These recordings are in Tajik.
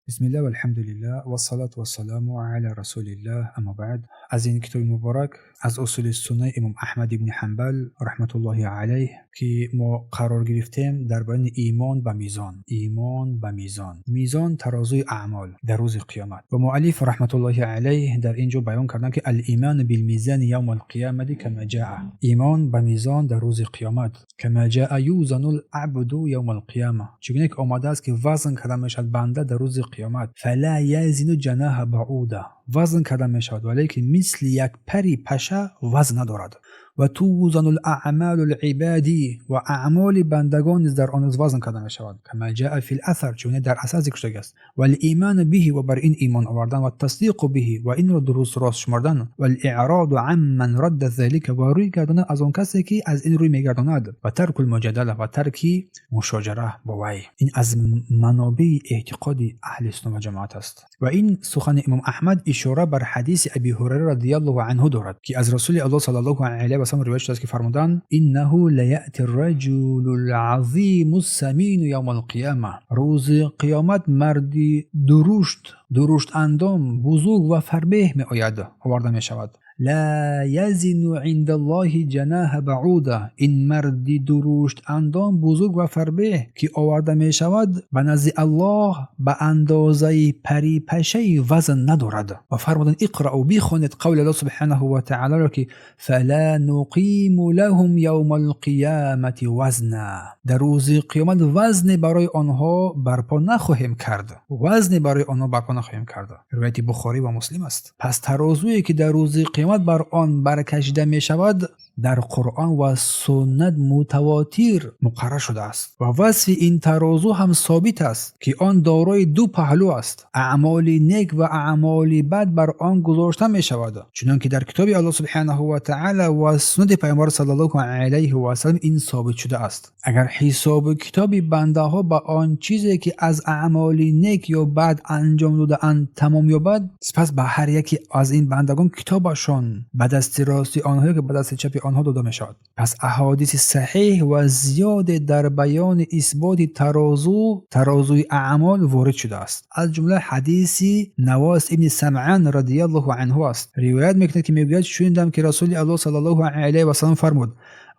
Бисмиллаҳ, валҳамдулиллаҳ, вассалату вассаламу ала расулиллаҳ, аммо баъд. Аз ин китоби муборак, аз усули суннаи имом Аҳмад ибни Ҳанбал раҳматуллоҳи алайҳ, ки мо қарор гирифтем дар баёни имон ба мизон. Имон ба мизон, мизон тарозуи аъмол дар рӯзи қиёмат. Ва муаллиф раҳматуллоҳи алайҳ дар ин ҷо баён карданд, ки алиману билмизани явма алқиёмати кама ҷаа, имон ба мизон дар рӯзи қиёмат, кама ҷаа юзану лабду явма алқиёма, чигуна ки омадааст, ки вазн карда мешавад банда дар рӯзи қиёмат. Фала язину ҷанаҳа бауда, вазн карда мешавад, валекин мисли як пари паша вазн надорад. Ва тузану лаъмалу либади, ва аъмоли бандагон низ дар он рӯз вазн карда мешавад. Кама ҷаа фи ласар, чунин дар асар зикр шудагааст. Валиману биҳи, ва бар ин имон овардан, ва тасдиқу биҳи, ва инро дуруст рост шумордан, валиъроду амман радда залика, ва рӯй гардонад аз он касе, ки аз ин рӯй мегардонад, ва тарку лмуҷадала, ва тарки мушоҷара бо вай. Ин аз манобеи эътиқоди аҳли сунна ва ҷамоат аст. Ва ин сухани имом Аҳмад ишора бар ҳадиси Аби Ҳурайра радиаллоҳу анҳу дорад, ки аз Расули Аллоҳ саллаллоҳу алайҳи васаллам ривоят шудааст, ки фармуданд: иннаҳу лаяъти раҷулу лазиму самину явма алқияма, рӯзи қиёмат марди дурушт, дуруштандом, бузург ва фарбеҳ меояд, оварда мешавад. Ла язину инда Аллоҳи ҷанаҳа бауда, ин марди дуруштандом, бузург ва фарбеҳ, ки оварда мешавад, ба назди Аллоҳ ба андозаи пари пашаи вазн надорад. Ва фармуданд: иқраъу, бихонед қавли Аллоҳ субҳанаҳу ва таолоро, ки фала нуқиму лаҳум явма алқиёмати вазна, дар рӯзи қиёмат вазне барои онҳо барпо нахоҳем кард, вазне барои онҳо барпо нахоҳем кард. Ривояти Бухорӣ ва Муслим аст. Пас тарозуе, ки дар рӯзи қиёмат бар он баркашида мешавад, дар Қуръон ва суннат мутавотир муқаррар шудааст ва васфи ин тарозу ҳам собит аст, ки он дорои ду паҳлӯ аст. Аъмоли нек ва аъмоли бад бар он гузошта мешавад, чунон ки дар китоби Аллоҳ субҳанаҳу ва таъала ва суннати Пайғамбар саллаллоҳу алайҳи васаллам ин собит шудааст. Агар ҳисобу китоби бандаҳо ба он чизе, ки аз аъмоли нек ё бад анҷом додаанд, тамом ёбад, сипас ба ҳар яке аз ин бандагон китобашон ба дасти рости онҳое, ки ба дасти чапи онҳо дода мешавад. Пас аҳодиси саҳеҳ ва зиёде дар баёни исботи тарозу, тарозуи аъмол ворид шудааст. Аз ҷумла ҳадиси Навос ибни Самъан радиаллоҳу анҳу аст. Ривоят мекунад, ки мегӯяд: шунидам, ки Расули Аллоҳ саллаллоҳу алайҳи васаллам фармуд: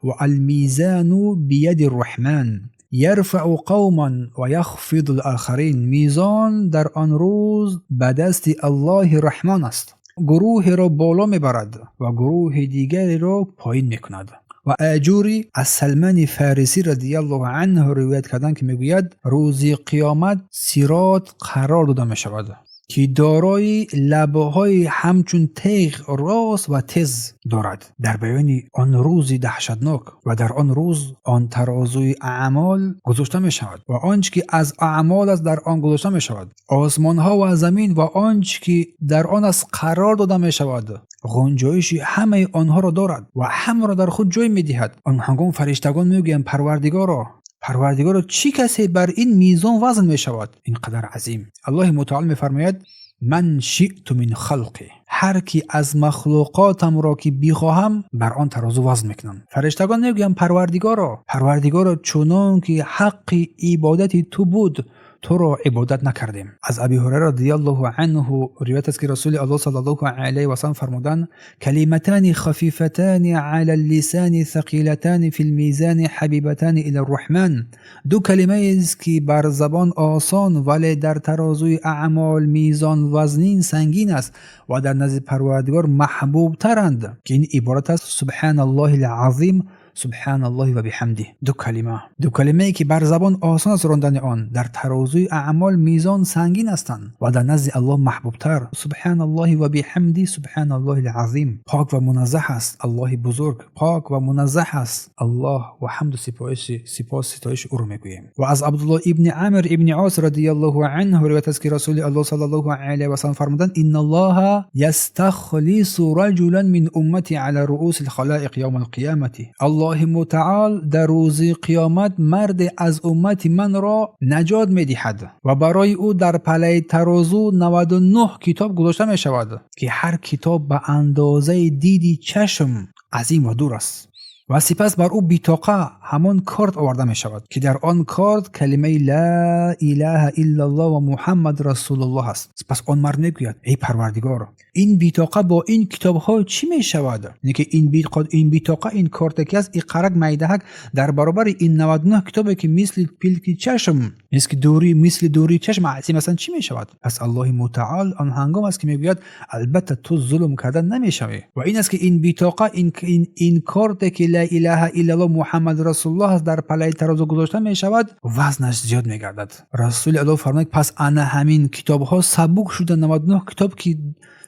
ва алмизану бияди рраҳман ярфау қавман ва яхфиду лохарин, мизон дар он рӯз ба дасти Аллоҳи Раҳмон аст, гурӯҳеро боло мебарад ва гурӯҳи дигареро поин мекунад. Ва Аҷурӣ аз Салмани Фарисӣ радиаллоҳу анҳу ривоят карданд, ки мегӯяд: рӯзи қиёмат сирот қарор дода мешавад, ки дорои лабҳои ҳамчун теғ рост ва тез дорад. Дар баёни он рӯзи даҳшатнок, ва дар он рӯз он тарозуи аъмол гузошта мешавад ва он чӣ ки аз аъмол аст, дар он гузошта мешавад. Осмонҳо ва замин ва он чӣ ки дар он аст қарор дода мешавад, ғунҷоиши ҳамаи онҳоро дорад ва ҳамаро дар худ ҷой медиҳад. Он ҳангом фариштагон мегӯянд: Парвардигоро, Парвардигоро, чӣ касе бар ин мизон вазн мешавад, ин қадар азим? Аллоҳи мутаол мефармояд: ман шиъту мин халқи, ҳар ки аз махлуқотамро ки бихоҳам, бар он тарозу вазн мекунам. Фариштагон мегӯянд: Парвардигоро, Парвардигоро, чунон ки ҳаққи ибодати ту буд, туро ибодат накардем. Аз Аби Ҳурайра радиаллоҳу анҳу ривоят аст, ки Расули Аллоҳ саллаллоҳу алайҳи васаллам фармуданд: калиматани хафифатани ала ллисани, thақилатани фи лмизани, ҳабибатани ила рраҳман, ду калимаест, ки бар забон осон, вале дар тарозуи аъмол, мизон, вазнин, сангин аст ва дар назди Парвардигор маҳбубтаранд, ки ин иборат аст: субҳаналлоҳи лазим, субҳаналлоҳи ва биҳамдиҳ. Ду калима, ду калимае, ки бар забон осон аст рондани он, дар тарозуи аъмол, мизон сангин ҳастанд ва дар назди Аллоҳ маҳбубтар. Субҳаналлоҳи ва биҳамди, субҳаналлоҳи лазим. Пок ва муназзаҳ аст Аллоҳи бузург, пок ва муназзаҳ аст Аллоҳ ва ҳамду сипоиши, сипос, ситоиши ӯро мегӯем. Ва аз Абдуллоҳ ибни Амр ибни Ос радиаллоҳу анҳу ривоят аст, ки Расули Аллоҳ саллаллоҳу алайҳи васаллам фармуданд: инналлоҳа ястахлису раҷулан мин уммати ала руъуси лхалоиқ явма алқиёмати, Аллоҳи мутаол дар рӯзи қиёмат марде аз уммати манро наҷот медиҳад ва барои ӯ дар палаи тарозу 99 китоб гузошта мешавад, ки ҳар китоб ба андозаи диди чашм азим ва дур аст. Ва сипас бар ӯ битоқа, ҳамон корт, оварда мешавад, ки дар он корт калимаи ла илаҳа иллаллоҳ ва Муҳаммад расулуллоҳ аст. Сипас он мард мегӯяд: «Эй Парвардигор, ин битоқа бо ин китобҳо чӣ мешавад?» Яъне ки ин битоқа, ин корте ки аст, иқарак майдаҳак дар баробари ин 99 китобе, ки мисли пилки чашм, мисли дурии чашм азим ҳастанд, чӣ мешавад? Пас Аллоҳи мутаол он ҳангом аст, ки мегӯяд: «Албатта, ту зулм карда намешавӣ». Ва ин аст, ки ин битоқа, ин корте, ки ла илаҳа иллаллоҳ, Муҳаммад расулуллоҳ аст, дар палаи тарозу гузошта мешавад, вазнаш зиёд мегардад. Расули Аллоҳ фармояд: пас ана ҳамин китобҳо сабук шуда, 99 китоб, ки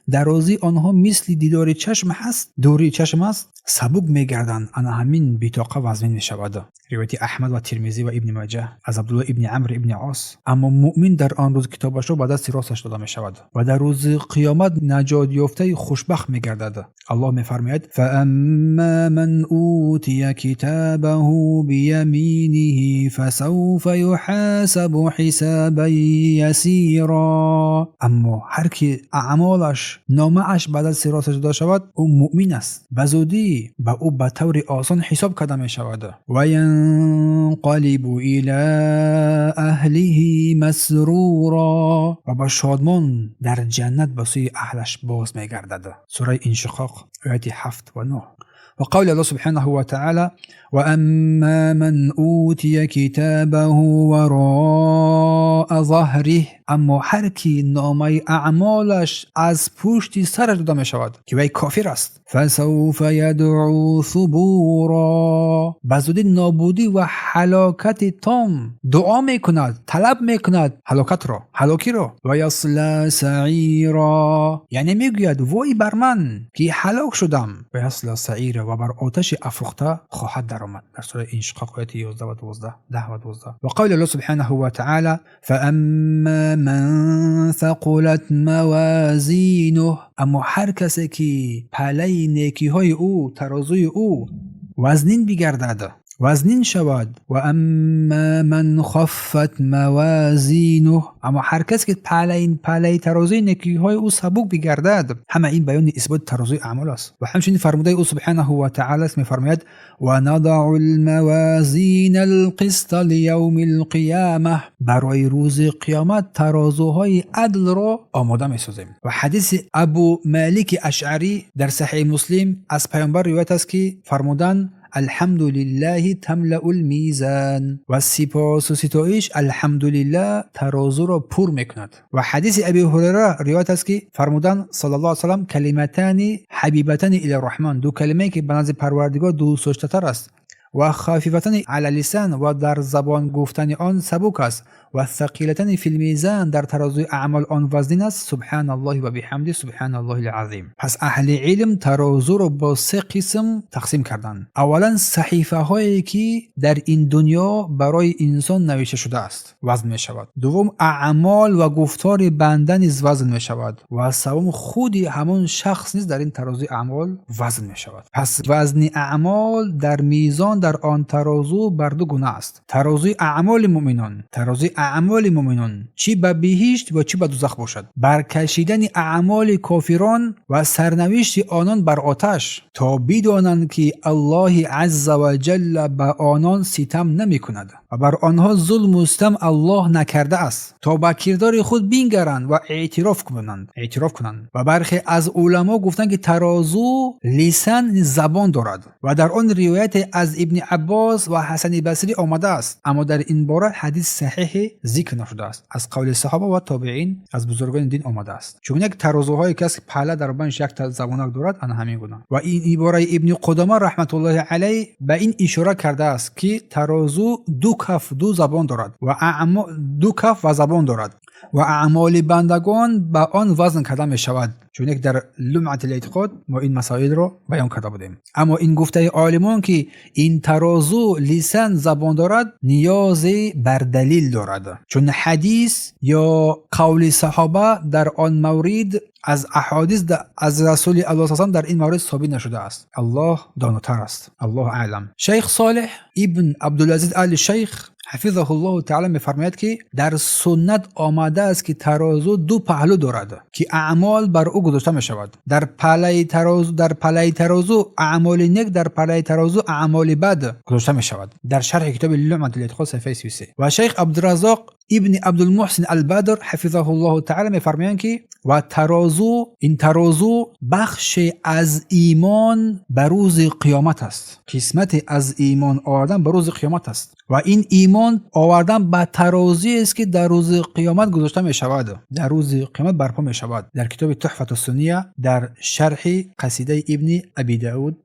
дарозии онҳо мисли дидори чашм ҳаст, дурии чашм аст, сабук мегарданд, ана ҳамин битоқа вазнин мешавад. Ривояти Аҳмад ва Термизӣ ва Ибни Маҷа аз Абдулло ибни Амр ибни Ос. Аммо муъмин дар он рӯз китобашро ба дасти росташ дода мешавад ва дар рӯзи қиёмат наҷотёфтаи хушбахт мегардад. Аллоҳ мефармояд: فأما من أوتي كتابه بيمينه فسوف يحاسب حسابا يسيرا. Аммо ҳар ки аъмолаш, номааш ба дасти росташ дода шавад, ӯ муъмин аст, ба зудӣ ба ӯ ба таври осон ҳисоб карда мешавад. وينقلب إلى أهله مسرورا. Ва ба шодмон дар ҷаннат ба сӯи аҳлаш боз мегардад. Сураи Иншиқоқ, ояти 7 ва 9. وقول الله سبحانه وتعالى: وأما من أوتي كتابه وراء ظهره. Аммо ҳар ки номаи аъмолаш аз пушти сараш дода мешавад, ки вай кофир аст, فسوف يدعو ثبورا. Ба зудӣ нобудӣ ва ҳалокати том дуо мекунад, талаб мекунад ҳалокатро, ҳалокиро. ويصلى سعيرا. Яъне мегӯяд: «Вой бар ман, ки ҳалок шудам». ويصلى سعيرا. Ва бар оташи афрӯхта хоҳад даромад. Дар сураи Иншиқоқ, ояти 11 ва 12, 10 ва 12. وقول الله سبحانه وتعالى: فأما من ثقلت موازينه. Аммо ҳар касе ки палаи некиҳои ӯ, тарозуи ӯ вазнин бигардад, вазнин шавад. وأما من خفت موازينه. Аммо ҳар касе ки палаи тарозуи некиҳои ӯ сабук бигардад. Ҳама ин баёни исботи тарозуи аъмол аст. Ва ҳамчунин фармудаи ӯ субҳанаҳу ва таъала аст, мефармояд: ونضع الموازين القسط ليوم القيامة. Барои рӯзи қиёмат тарозуҳои адлро омода месозем. Ва ҳадиси Абу Малики Ашъарӣ дар Саҳеҳи Муслим аз Паёмбар ривоят аст, ки фармуданд: الحمد لله تملأ الميزان. Ва сипосу ситоиш, алҳамдулиллаҳ, тарозуро пур мекунад. Ва ҳадиси Аби Ҳурайра ривоят аст, ки фармуданд саллаллоҳу алайҳи васаллам: كلمتان حبيبتان إلى الرحمن. Ду калимае, ки ба назди Парвардигор дӯстдоштатар аст, وخفيفتان على اللسان, ва дар забон гуфтани он сабук аст, وثقيلتان في الميزان, дар тарозуи аъмол он вазнин аст: سبحان الله وبحمده سبحان الله العظيم. Пас аҳли илм тарозуро бо се қисм тақсим карданд. Аввалан, саҳифаҳое, ки дар ин дунё барои инсон навишта шудааст, вазн мешавад. Дуввум, аъмол ва гуфтори банда низ вазн мешавад. Ва севум, худи ҳамон шахс низ дар ин тарозуи аъмол вазн мешавад. Пас вазни аъмол дар мизон, дар он тарозу, бар ду гуна аст. Тарозуи аъмоли муъминон, тарозуи аъмоли муъминон чӣ ба биҳишт ва чӣ ба дузах бошад. Баркашидани аъмоли кофирон ва сарнавишти онон бар оташ, то бидонанд, ки Аллоҳи азза ва ҷалла ба онон ситам намекунад ва бар онҳо зулму ситам Аллоҳ накардааст, то ба кирдори худ бингаранд ва эътироф кунанд. Ва бархе аз уламо гуфтанд, ки тарозу لسان, забон дорад ва дар он ривояте аз Ибни Аббос ва Ҳасани Басрӣ омадааст, аммо дар ин бора ҳадиси саҳиҳе зикр нашудааст. Аз қавли саҳоба ва тобеин, аз бузургони дин омадааст, чун як тарозуҳое ки аст, пала дар банш як забонак дорад, ана ҳамин гуна. Ва ин ибораи Ибни Қудома раҳматуллоҳи алайҳ ба ин ишора кардааст, ки тарозу ду каф, ду забон дорад ва ду каф ва забон дорад ва аъмоли бандагон ба он вазн карда мешавад, чун дар Лумъати эътиқод мо ин масоилро баён карда будем. Аммо ин гуфтаи олимон, ки ин тарозу لسان, забон дорад, ниёзе бар далил дорад, чун ҳадис ё қавли саҳоба дар он маврид аз аҳодис аз Расули Аллоҳ салам дар ин маврид собит нашудааст. Аллоҳ донотар аст, Аллоҳу аълам. Шайх Солеҳ ибн Абдулазиз Али Шайх. حفظه الله تعالی میفرماید که در سنت آمده است که ترازو دو پهلو دارد که اعمال بر او گذاشته می شود. در پله ترازو اعمال نیک، در پله ترازو اعمال بد گذاشته می شود. در شرح کتاب لمعة الاعتقاد، صفحه 33. و شیخ عبدالرزاق ابن عبدالمحسن البدر حفظه الله تعالی میفرمایند که و ترازو، این ترازو بخش از ایمان به روز قیامت است. قسمت از ایمان آوردن به روز قیامت است و این ایمان آوردن به ترازی است که در روز قیامت گذاشته می شود، در روز قیامت برپا می شود. در کتاب تحفة السنیه، در شرح قصیده ابن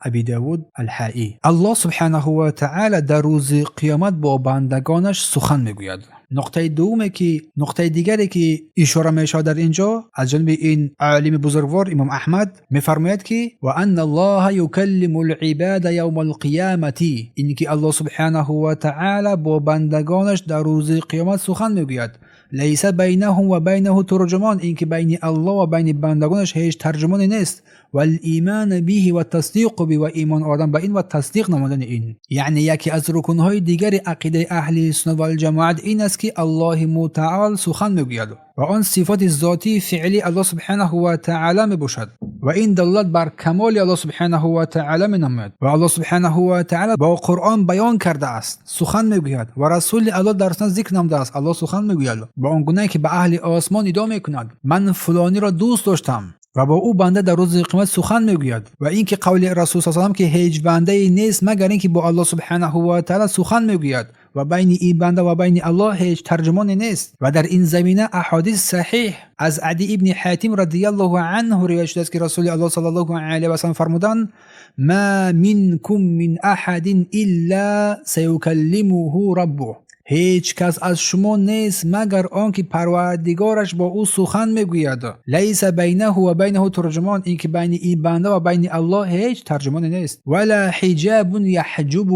ابی داود الحائی. الله سبحانه و تعالی در روز قیامت با بندگانش سخن میگوید. نقطه دومه که نقطه دیگری که اشاره می شود در اینجا از جانب این عالم بزرگوار، امام احمد میفرماید که و ان الله یکلم العباد یوم القیامة، اینکه الله سبحانه و تعالی با بندگانش در روز قیامت سخن میگوید. لیس بینهم و بینه ترجمان، اینکه بین الله و بین بندگانش هیچ ترجمانی نیست. و الایمان به و تصدیق به، و ایمان آوردن به این و تصدیق نمودن این. یعنی یکی از رکنهای دیگر عقیده اهل سنت و الجماعت این است که الله متعال سخن میگوید و آن صفات ذاتی فعلی الله سبحانه و تعالی می باشد و این دلالت بر کمال الله سبحانه و تعالی می نماید. و الله سبحانه و تعالی با قرآن بیان کرده است، سخن میگوید و رسول الله در سنت ذکر نموده است. الله سخن میگوید با آن گونه که به اهل آسمان ندا میکند: من فلانی را دوست داشتم. و با او بنده در روز قیامت سخن میگوید. و اینکه قول رسول صلی الله علیه و که هیچ بنده ای نیست مگر اینکه با الله سبحانه و تعالی سخن میگوید و بین این بنده و بین الله هیچ ترجمانی نیست. و در این زمینه احادیث صحیح از عدی ابن حاتم رضی الله عنه روایت شده است که رسول الله صلی الله علیه و سلم فرمودند: ما منکم من احد الا سیکلمه ربه، هیچ کس از شما نیست مگر آنکه پروردگارش با او سخن میگوید. لیس بینه و بینه ترجمان، اینکه بین این بنده و بین الله هیچ ترجمانی نیست. ولا حجاب یحجبه،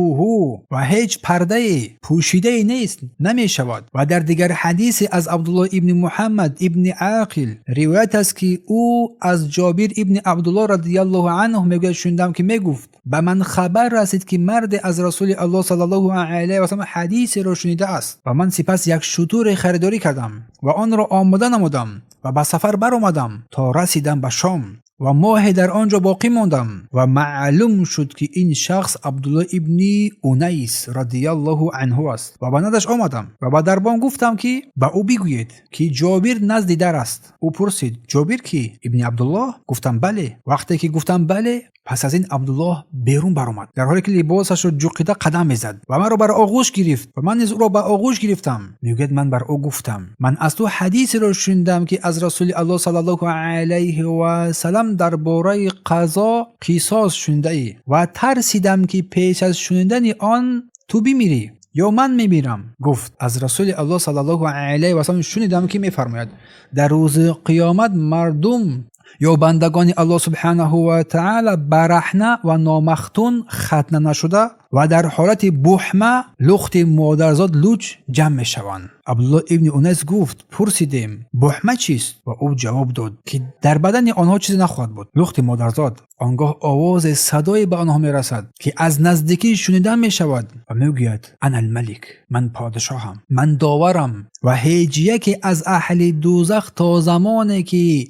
و هیچ پرده پوشیده نیست، نمی شود. و در دیگر حدیث از عبدالله ابن محمد ابن عاقل روایت است که او از جابر ابن عبدالله رضی الله عنه میگوید: شنیدم که میگفت به من خبر رسید که مرد از رسول الله صلی الله علیه و سلم حدیث را شنیده است و من سپس یک شتر خریداری کردم و آن را آماده نمودم و به سفر برآمدم تا رسیدم به شام و ماه در آنجا باقی ماندم و معلوم شد که این شخص عبدالله ابن اونیس رضی الله عنه است و به نزدش آمدم و به دربان گفتم که به او بگویید که جابر نزد در است. او پرسید: جابر کی؟ ابن عبدالله؟ گفتم: بله. وقتی که گفتم بله، پس از این عبدالله بیرون برآمد، در حالی که لباسش را جوقیده قدم میزد و مرا بر آغوش گرفت و من نیز او را به آغوش گرفتم. میگوید من بر او گفتم: من از تو حدیثی را شنیدم که از رسول الله صلی الله علیه و سلم درباره قضا قصاص شنیده ای و ترسیدم که پیش از شنیدن آن تو بمیری یا من میمیرم. گفت: از رسول الله صلی الله علیه و سلم شنیدم که میفرماید در روز قیامت مردم یا بندگان الله سبحانه و تعالی برهنه و نامختون، ختنه نشده و در حالت بحمه، لخت مادرزاد لوچ جمع می شوند. عبدالله ابن اونیس گفت: پرسیدیم بحمه چیست؟ و او جواب داد که در بدن آنها چیزی نخواهد بود، لخت مادرزاد. آنگاه آواز صدایی به آنها می رسد که از نزدیکی شنیده می شود و می گوید: انا الملک، من پادشاهم، من داورم. و هیچ یکی از اهل دوزخ تا زمانی که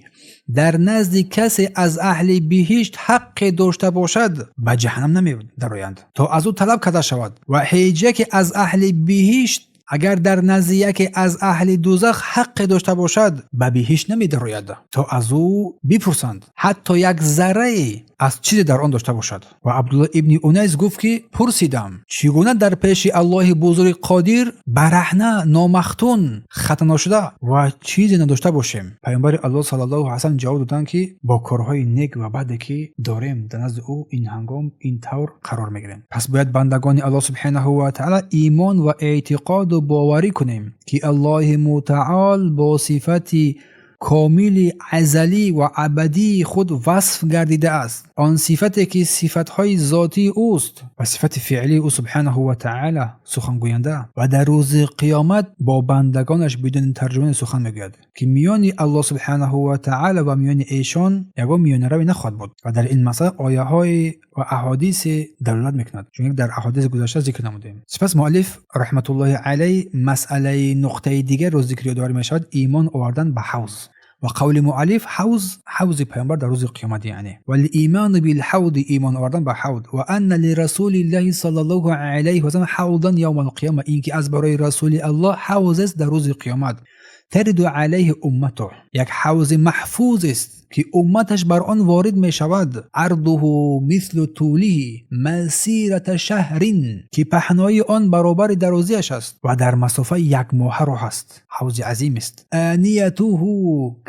در نزد کسی از اهل بهشت حق داشته باشد به جهنم نمی درآیند تا از او طلب کرده شود. و هیچ یکی از اهل بهشت اگر در نزد یکی از اهل دوزخ حق داشته باشد به بهشت نمی درآید تا از او بپرسند، حتی یک ذره از چیزی در آن داشته باشد. و عبدالله ابن اونیس گفت که پرسیدم چگونه در پیش الله بزرگ قادر برهنه، نامختون، ختنه نشده و چیزی نداشته باشیم؟ پیامبر الله صلی الله علیه وسلم جواب دادند که با کارهای نیک و بدی که داریم در نزد او این هنگام این طور قرار میگیریم. پس باید بندگان الله سبحانه و تعالی ایمان و اعتقاد و باوری کنیم که الله متعال با صفت комили азалӣ ва абадии худ васф гардидааст, он сифате ки сифатҳои зотии ӯст ва сифати феълии ӯ субҳанаҳу ва таъала сухангӯянда ва дар рӯзи қиёмат бо бандагонаш бидуни тарҷумони сухан мегӯяд, ки миёни Аллоҳ субҳанаҳу ва таъала ва миёни эшон ягон миёнаравӣ нахоҳад буд. Ва дар ин масъала ояҳои ва аҳодисе далолат мекунад, чунки дар аҳодиси гузашта зикр намудем. Сипас муаллиф раҳматуллоҳи алайҳ масъалаи нуқтаи дигарро зикр ёдоварӣ мешавад: имон овардан ба ҳавз. Ва қавли муаллиф ҳавз, ҳавзи пайғамбар дар рӯзи қиёмат, яъне валиману билҳавди, имон овардан ба ҳавд, ва анна лирасулиллаҳи саллаллоҳу алайҳи васаллам ҳавдан явма алқиёма, ин ки аз барои Расули Аллоҳ ҳавз аст дар рӯзи қиёмат, тариду алайҳи умматуҳ, як ҳавзи маҳфуз аст ки умматаш бар он ворид мешавад, ардуҳу мислу тулиҳи масирата шаҳрин, ки паҳноии он баробари дарозиаш аст ва дар масофаи як моҳа роҳ аст, ҳавзи азим аст. Аниятуҳу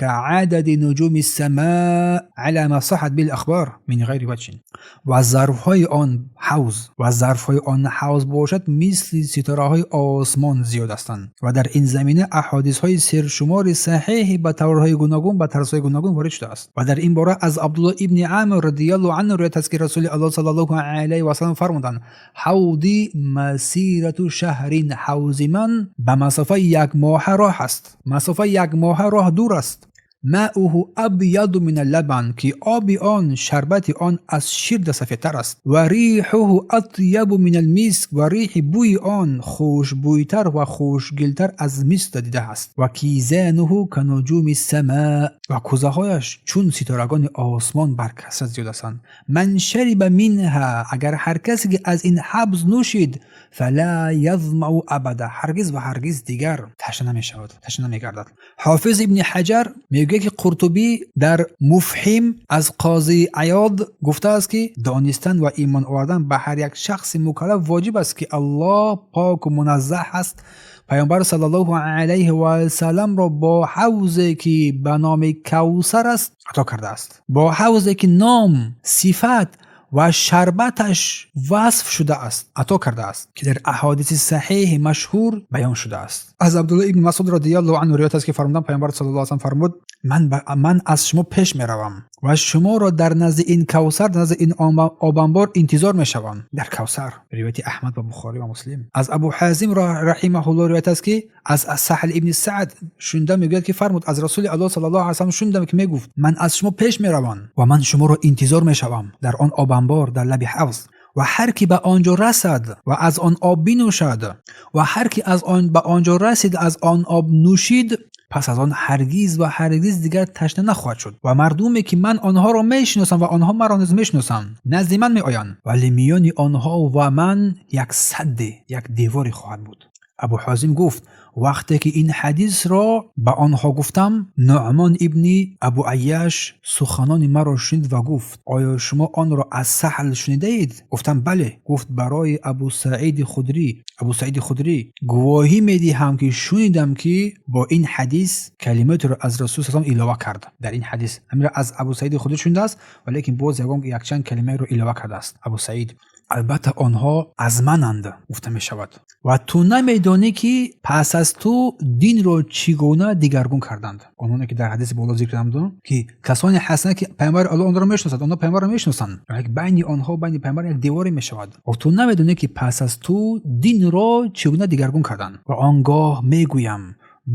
каадади нуҷуми самаа ала ма саҳат билахбор мин ғайри ваҷҳин, ва зарфҳои он ҳавз, ва зарфҳои он ҳавз бошад мисли ситораҳои осмон зиёд ҳастанд. Ва дар ин замина аҳодисҳои сершумори саҳеҳи ба таврҳои гуногун, ба тарзҳои гуногун ворид шудааст. Ва дар ин бора аз Абдуллоҳ ибни Амр радиаллоҳу анҳу ривоят аст, ки Расули Аллоҳ саллаллоҳу алайҳи васаллам фармуданд: ҳавди масирату шаҳрин, ҳавзи ман ба масофаи як моҳа роҳ аст, масофаи як моҳа роҳ дур аст. Маъуҳу абяду мин аллабан, ки оби он, шарбати он аз шир сафедтар аст. Ва риҳуҳу атябу мин алмиск, ва риҳи бӯи он хушбӯйтар ва хушгилтар аз миск дида аст. Ва кизануҳу кануҷуми самаа, ва кӯзаҳояш чун ситорагони осмон бар касрат зиёд ҳастанд. Ман шариба минҳа, агар ҳар касе ки аз ин ҳавз нӯшид, фала язмау абада, ҳаргиз ва ҳаргиз дигар ташна намешавад, ташна намегардад. Ҳофиз ибни Ҳаҷар мегӯяд, ки Қуртубӣ дар Муфҳим аз Қозии Аёд гуфтааст, ки донистан ва имон овардан ба ҳар як шахси мукаллаф воҷиб аст, ки Аллоҳ поку муназзаҳ аст, пайғамбар саллаллоҳу алайҳи васалламро бо ҳавзе ки ба номи Кавсар аст ато кардааст, бо ҳавзе ки ном, сифат ва шарбаташ васф шудааст ато кардааст, ки дар аҳодиси саҳеҳи машҳур баён шудааст. Аз Абдуллоҳ ибни Масъуд радиаллоҳу анҳу ривоят аст, ки фармуданд: Пайғамбар саллаллоҳу алайҳи васаллам фармуд: ман аз шумо пеш меравам ва шуморо дар назди ин Кавсар, дар назди ин обанбор интизор мешавам. Дар Кавсар. Ривояти Аҳмад ва Бухорӣ ва Муслим. Аз Абу Ҳазим раҳимаҳуллоҳ ривоят аст, ки аз Саҳл ибни Саъд шунида мегӯяд, ки фармуд: аз Расули Аллоҳ саллаллоҳу алайҳи васаллам шунидам, ки мегуфт: ман аз шумо пеш меравам ва ман шуморо интизор мешавам дар он обанбор, дар лаби ҳавз, ва ҳар ки ба он ҷо расад ва аз он об бинӯшад, ва ҳар ки аз он ба он ҷо расид, аз он об нӯшид, пас аз он ҳаргиз ва ҳаргиз дигар ташна нахоҳад шуд. Ва мардуме ки ман онҳоро мешиносам ва онҳо маро низ мешиносанд, назди ман меоянд, вале миёни онҳо ва ман як садде, як деворе хоҳад буд. Абу Ҳозим гуфт: вақте ки ин ҳадисро ба онҳо гуфтам, Нуъмон ибни Абу Айяш суханони маро шунид ва гуфт: оё шумо онро аз Саҳл шунидаед? Гуфтам: бале. Гуфт: барои Абу Саиди Худрӣ, Абу Саиди Худрӣ гувоҳӣ медиҳам, ки шунидам, ки бо ин ҳадис калимотеро аз Расул салам илова кард. Дар ин ҳадис ҳаминро аз Абу Саиди Худрӣ шунидааст, валекин боз ягон якчанд калимаеро илова кардааст Абу Саид. Албатта, онҳо аз мананд гуфта мешавад, ва ту намедонӣ, ки пас аз ту динро чӣ гуна дигаргун карданд. Ононе ки дар ҳадиси боло зикр намудам, ки касоне ҳастанд, ки Пайғамбари Аллоҳ онҳоро мешиносад, онҳо Пайғамбарро мешиносанд, байни онҳо, байни Пайғамбар як деворе мешавад, ва ту намедонӣ, ки пас аз ту динро чӣ гуна дигаргун карданд. Ва он гоҳ мегӯям: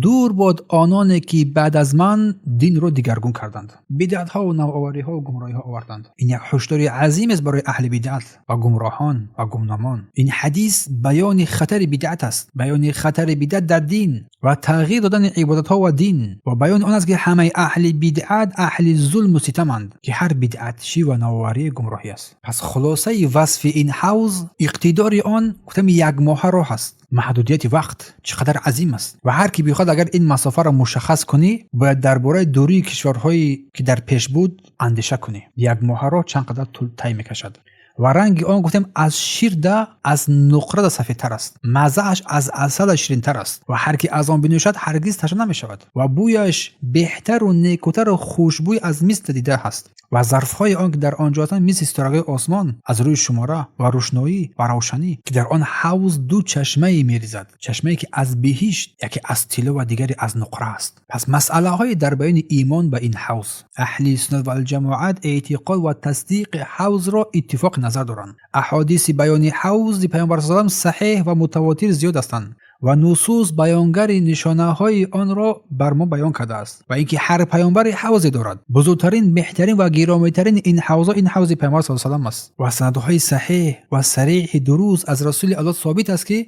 дур бод ононе, ки баъд аз ман динро дигаргун карданд, бидъатҳову навовариҳову гумроҳиҳо оварданд. Ин як ҳушдори азим аст барои аҳли бидъат ва гумроҳон ва гумномон. Ин ҳадис баёни хатари бидъат аст, баёни хатари бидъат дар дин ва тағйир додани ибодатҳо ва дин, ва баёни он аст, ки ҳамаи аҳли бидъат аҳли зулму ситаманд, ки ҳар бидъатчӣ ва навоварӣ гумроҳӣ аст. Пас хулосаи васфи ин ҳавз, иқтидори он, гуфтам, як моҳа роҳ аст, маҳдудияти вақт чӣ қадар азим аст, ва ҳар ки бихоҳад, агар ин масофаро мушаххас кунӣ, бояд дар бораи дурии кишварҳое ки дар пеш буд андеша кунӣ, як моҳа роҳ чанд қадар тӯл тай мекашад. Ва ранги он, гуфтем, аз ширда, аз нуқрада сафедтар аст, маззааш аз асала ширинтар аст ва ҳар ки аз он бинӯшад, ҳаргиз ташна намешавад ва бӯяш беҳтару некутару хушбӯй аз миск дида ҳаст ва зарфҳои он, ки дар он ҷо ҳастанд, мисли ситорагои осмон аз рӯи шумора ва рӯшноӣ ва равшанӣ, ки дар он ҳавз ду чашмае мерезад, чашмае ки аз биҳишт, яке аз тилло ва дигаре аз нуқра аст. Пас масъалаҳои дар баёни имон ба ин ҳавз. Аҳли суннат валҷамоат эътиқод ва тасдиқи ҳавзро иттифоқи назар доранд. Аҳодиси баёни ҳавзи Паёмбар салам саҳеҳ ва мутавотир зиёд ҳастанд ва нусус баёнгари нишонаҳои онро бар мо баён кардааст ва ин ки ҳар паёмбаре ҳавзе дорад. Бузургтарин, беҳтарин ва гиромитарин ин ҳавзо ин ҳавзи Паёмбар с салам аст ва санадҳои саҳеҳ ва сареҳи дуруст аз Расули Аллоҳ собит аст, ки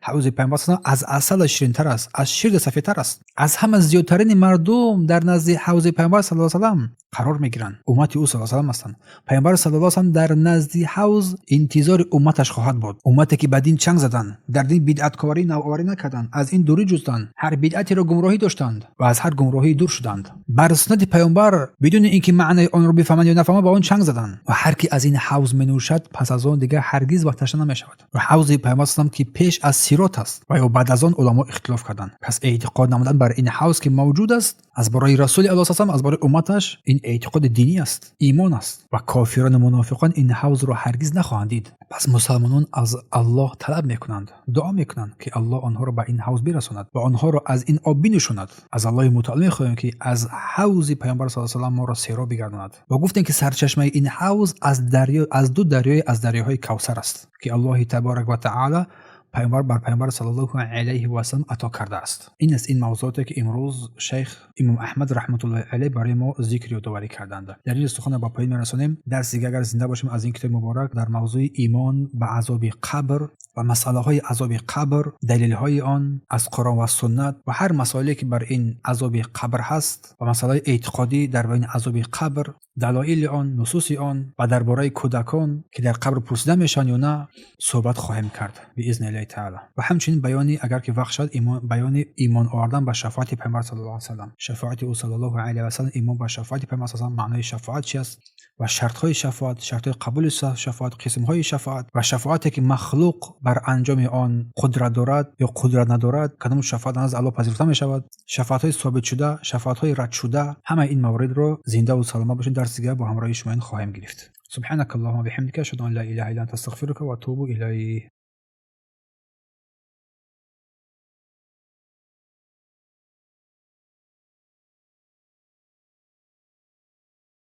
ҳавзи Паёмбар с аз асала ширинтар аст, аз ширда сафедтар аст. Аз ҳама зиёдтарини мардум дар назди ҳавзи Паёмбар с салам қарор мегиранд, уммати ӯ с салам ҳастанд. Паёмбар с салам дар назди ҳавз интизори умматаш хоҳад буд, уммате ки ба дин чанг заданд, дар дин бидъаткорӣ, навоварӣ накарданд, аз ин дурӣ ҷустанд, ҳар бидъатеро гумроҳӣ доштанд ва аз ҳар гумроҳӣ дур шуданд, бар суннати Паёмбар бидуни ин ки маънаи онро бифаҳманд ё нафаҳманд, ба он чанг заданд. Ва ҳар ки аз ин ҳавз менӯшад, пас аз он дигар ҳаргиз ва ташна намешавад. Ва ҳавзи Паёмбар салам, ки пеш аз сирот аст ва ё баъд аз он, уламо ихтилоф карданд. Пас эътиқод намудан бар ин ҳавз, ки мавҷуд аст, аз барои Расули Аллоҳ салам, аз барои умматаш, ин эътиқоди динӣ аст, имон аст. Ва кофирону мунофиқон ин ҳавзро ҳаргиз нахоҳанд дид. Пас мусалмонон аз Аллоҳ талаб мекунанд, дуо мекунанд, ки Аллоҳ онҳоро ба ин ҳавз бирасонад ва онҳоро аз ин об бинӯшонад. Аз Аллоҳи мутаол мехоҳем, ки аз ҳавзи Паёмбар с салам моро сероб бигардонад. Ва гуфтем, ки сарчашмаи ин ҳавз аз дарё, аз ду дарёи, аз дарёҳои Кавсар аст, ки Аллоҳи таборак ва таъала паёмбар бар Паёмбар саллаллоҳу алайҳи васалам ато кардааст. Ин аст ин мавзӯоте, ки имрӯз шайх имом Аҳмад раҳматуллоҳи алайҳ барои мо зикр, ёдоварӣ карданд. Дар ин сухана ба поён мерасонем. Дарси дига, агар зинда бошем, аз ин китоби муборак дар мавзӯи имон ба азоби қабр ва масъалаҳои азоби қабр, далелҳои он аз Қуръон ва суннат ва ҳар масоиле, ки бар ин азоби қабр ҳаст, ва масъалаи эътиқодӣ дар баёни азоби қабр, далоили он, нусуси он ва дар бораи кӯдакон, ки дар қабр пурсида мешаванд ё на, суҳбат хоҳем кард биизни Аллоҳи таала. Ва ҳамчунин баёни, агар ки вақт шавад, баёни имон овардан ба шафоати Паёмбар саллаллоҳу алайҳи васаллам, шафоати ӯ саллаллоҳу алайҳи васаллам, имон ба шафоати Паёмбар саллаллоҳу, маънои шафоат чи аст ва шартҳои шафоат, шартҳои қабули шафоат, қисмҳои шафоат ва шафоате, ки махлуқ бар анҷоми он қудрат дорад ё қудрат надорад, кадом шафоат назди Аллоҳ пазируфта мешавад, шафоатҳои собитшуда, шафоатҳои радшуда, ҳамаи ин мавридро, зиндаву саломат бошед, дарси дигар бо ҳамроҳии шумоён хоҳем гирифт. سبحانك اللهم وبحمدك، أشهد أن لا إله إلا أنت، أستغفرك وأتوب إليك.